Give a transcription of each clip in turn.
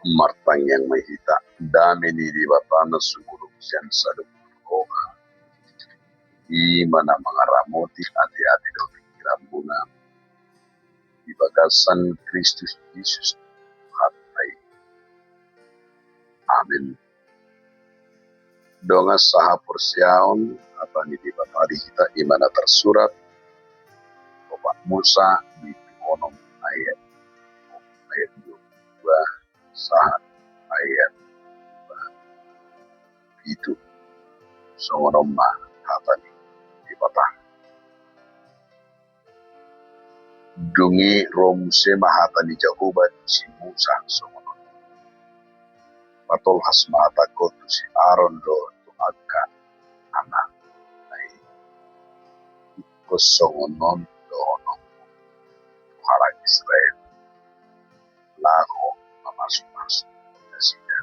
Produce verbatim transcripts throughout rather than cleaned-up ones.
Martangiang ma hita. Dame ni Debata na sumurung sian saluhut roha, i ma na mangaramoti ateate dohot pingkiranmuna di bagasan Kristus Jesus Tuhanta i. Amen. Dongan sahaporseaon, hata ni Debata di hita i ma na tarsurat Opat Musa bindu onom ayat, ayat dua pulu dua sahat ayat dua pulu pitu. Songon on ma hata ni Debata. Dung i ro muse ma hata ni Jahowa tu si Musa songon on: Patolhas ma hatangkon tu si Aron dohot tu angka anakna i, ingkon songon on dohononmu tu halak Israel laho mamasumasu nasida.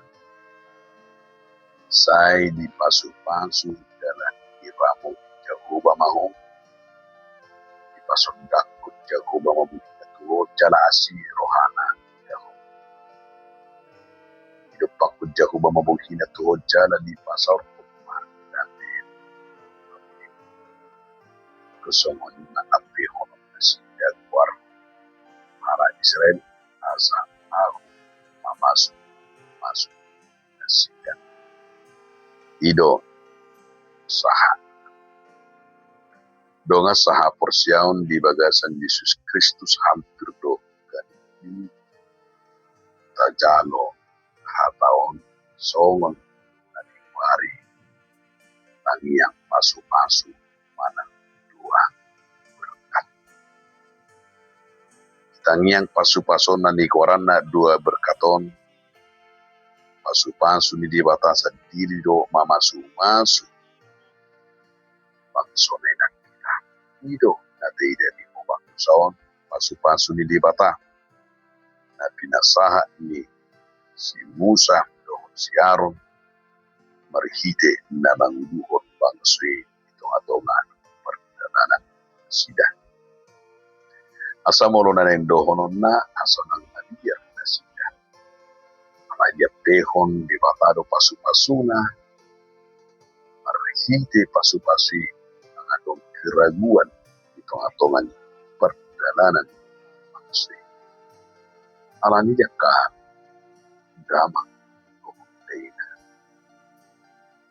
Sai dipasupasu jala diramoti Jahowa ma ho. Dipasondangkon Jahowa ma bohina tu ho jala asi rohana tu ho. Didompakkon Jahowa ma bohina tu ho jala dipasaorhon ma dame. Songon i ma ampehonon nasida goarhu halak Israel, asa ahu mamasumasu nasida. I do sahat. Dongan sahaporseaon di bagasan Jesus Kristus, hampir do gabe i tajalo hata on songon na di ari tangiang pasupasu manang dua berkat. Tangiang pasupasu na nigoaranna dua berkat on, pasupasu ni Debata sandiri do mamasumasu bangsona i nangkin. I do na taida di Opat Musa on, pasupasu ni Debata na pinasahat ni si Musa dohot si Aron marhite na manguduhon bangso i di tongatonga pardalanan nasida. Asa molo na naeng dohononna, asa unang mabiar nasida. Alai diampehon Debata do pasupasuna, marhite pasupasu i mangadong keraguan di tongatonga ni pardalanan bangso i. Alani i angka damang dohot dainang,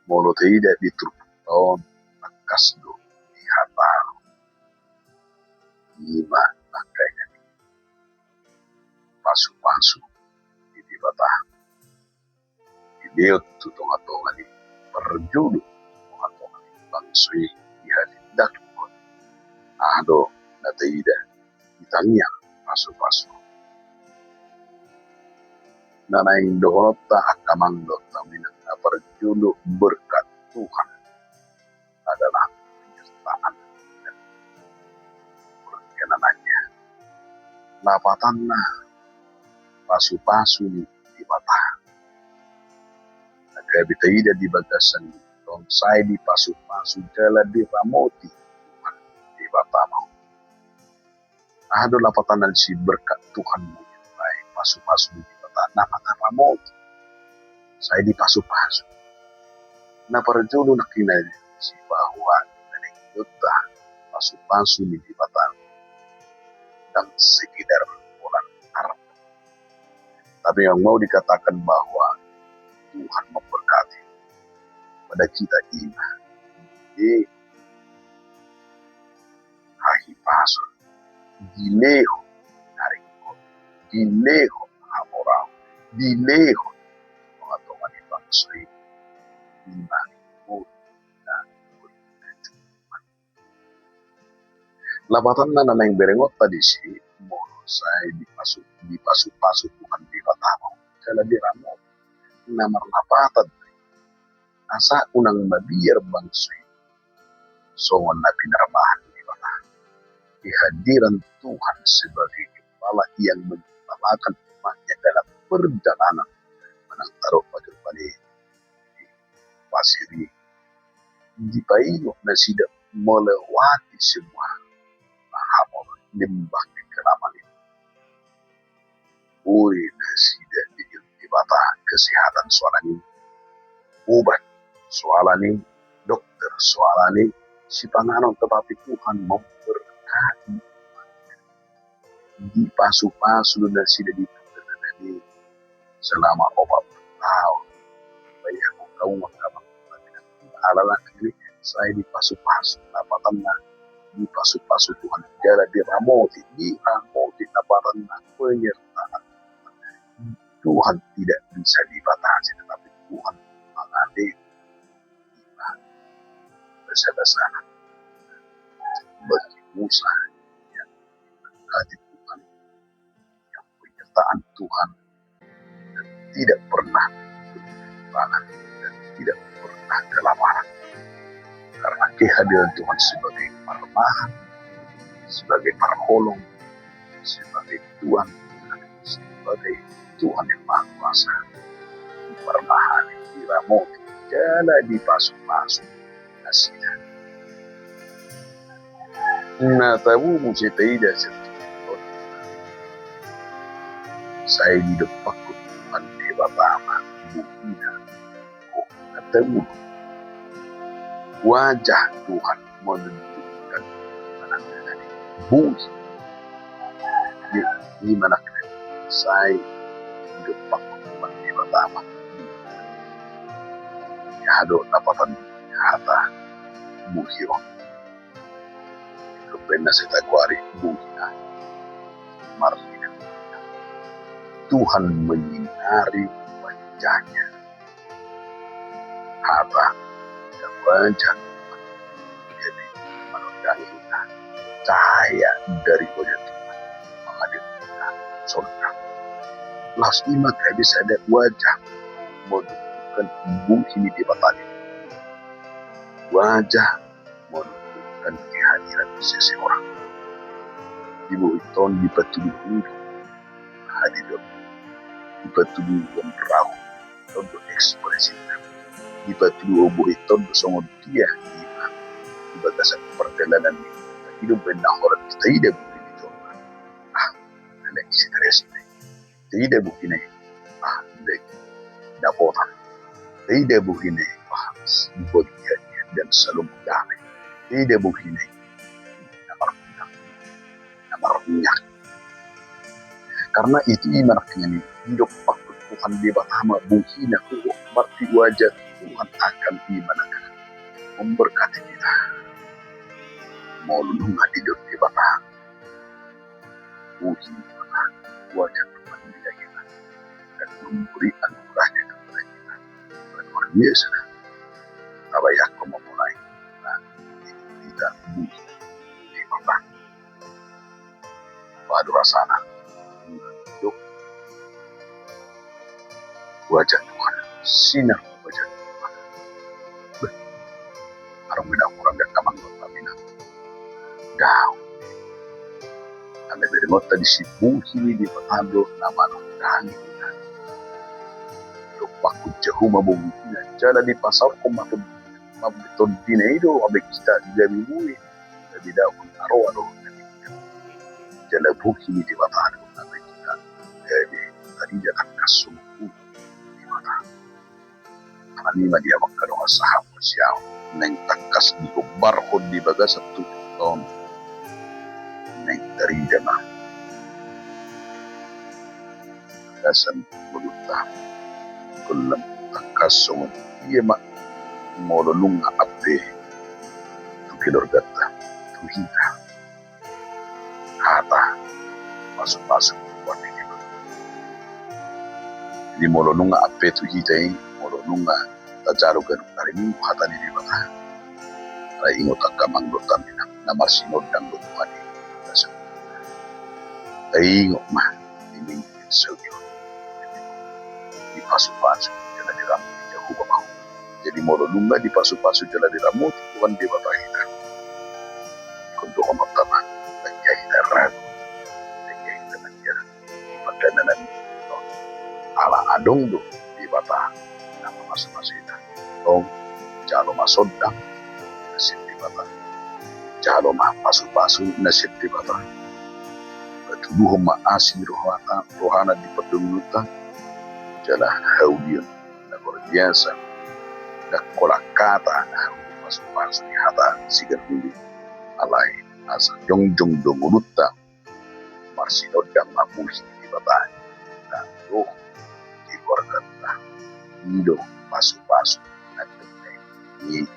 molo taida di turpukta on, tangkas do dihatahon. I ma angka inang, pasupasu ni Debata dilehon tu tongatonga ni parjolo, tongatonga ni bangso i dihatindanghon. Aha do na taida di tangiang pasupasu? Na naeng dohononta angka amang dohot inang, na parjolo berkat Tuhan adalah penyertaan dan perkenanannya. Lapatanna pasupasu ni Debata. Na gabe taida di bagasan on, sai dipasupasu jala diramoti Tuhan Debata ma ho. Aha do lapatanna disi berkat Tuhan ma ho? Ai pasupasu ni Debata, na mata ramoti, sai dipasupasu. Na parjolo nangkin disi bahwa na naeng didok pasupasu ni Debata ndang sekedar holan arta. Tapi yang mau dikatakan bahwa Tuhan memberkati pada kita, i ma di hahipason, dilehon haringgot, dilehon hamoraon, dilehon tongatonga ni bangso i. I ma na lapatanna na naeng berengonta disi, molo sai dipasu, dipasupasu Tuhan Debata ma ho jala diramoti, na marlapatan asa unang mabiar bangso i songon na pinarmahan Debata. Kehadiran Tuhan sebagai gembala yang menggembalakan umatnya dalam perjalanan manang tadok pajumpa ni pasir i, dipaingot nasida melewati semua hamoraon, lembah kekelaman i. Boi nasida dilehon Debata Soalani dokter, soalani sipanganon, tetapi Tuhan memberkati. Dipasupasu do nasida di perdalanan i selama opat taon. Baik, aku tahu maka alana ini sai dipasupasu, dapatanna dipasupasu Tuhan, jala diramoti, diramoti dapatanna, penyertaan. Tuhan tidak bisa dibatasi, tetapi Tuhan mengalir basa-basa bagi Musa, yang hati Tuhan, yang penyertaan Tuhan, dan tidak pernah kekurangan, dan tidak pernah kelaparan. Karena kehadiran Tuhan sebagai parmahan, sebagai parholong, sebagai Tuhan, sebagai Tuhan yang Maha Kuasa, diparmahani, diramoti, jala dipasupasu nasida. Na tabo muse taida sirtu sai didompakkon Tuhan Debata ma buhina. Na tabo wajah Tuhan menunjukkan menandai buhi. Di mana sai didompakkon Tuhan Debata ma. Ia do dapatan hata buhi on. Dope na sai tagoari buhina marhina. Tuhan menyinari wajahnya. Hata dan wajah Tuhan jadi menunjukkan cahaya dari wajah Tuhan mengalir kita. Saudara, laos ima gabe sada wajah menunjukkan buhi ni Debata. Wajah menunjukkan kehadiran seseorang. Di buhi on dipatuduhon do hadiron, dipatuduhon raut, on do ekspresina. Dipatuduhon buhi on do songon dia ima di bagasan pardalanan i. Di dope na holan taida buhi ni jolma, ah, na leleng stres. Taida buhina i, ah, leleng dapotan. Taida buhina i, ah, bahagia dan selalu damai. Taida buhina i, na marminyak, na marminyak. Karena itu ima nangkiningan i, didompakkon Tuhan Debata ma buhina, berarti wajah Tuhan akan ima nangkiningan memberkati kita. Molo nunga didok Debata buhi ni Debata, wajah Tuhan melihat kita dan memberi anugerahnya kepada kita. Luar biasa. Tabayangkon ma mulai kita buhi ni Debata. Padu rasana. Dok. Wajah Tuhan. Sinar wajah Tuhan. Beh. Adong beda kurang dan kamang Tuhan bina. Dao. Ame beringot tadi si buhi ni Debata do na manunggangi. Dok paku jahu ma buhina. Jala dipasaorhon ma tondina i do ame kita gabe buhi. Gabe daon aroa do. Jala buhi ni Debata do ame kita gabe tarida tangkas songon buhi ni Debata. Alani i ma di hamu angka dongan sahabat siaon, naeng tangkas digombarhon di bagasan tutu on, naeng tarida ma bagasan ngolunta. Golem tangkas songon dia ma molo nunga ampe tu keluarganta, tu hita, hata pasupasu. Jadi molo nunga ampe tu hita i, molo nunga tajalo ganup ari Minggu hata ni Debata, alai ingot angka amang dohot inang na marsinondang do Tuhan i. Taingot ma di Minggu sadia on dipasupasu jala diramoti Jahowa ma ho. Jadi molo nunga dipasupasu jala diramoti Tuhan Debata hita, ingkon dohononta ma, nunga hita ragu, nunga hita manjalo pardalanan on. Ala adong do Debata na mamasupasu hita. Tong, jalo ma sondang na sian Debata. Jalo ma pasupasu na sian Debata. Patuduhon ma asi ni rohata, rohana di pardonganonta. Jala haulion na luar biasa Ndang holan hata na haru pasu-pasu ni hata siganup i, alai asa jongjong do ngolunta marsinondang mamuji Debata na do di borganta. I do pasu-pasu na dengke i.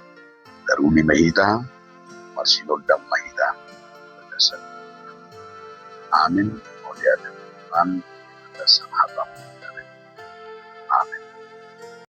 Taruli ma hita, marsinondang ma hita. Amin. Mauliate Tuhan, atas hata.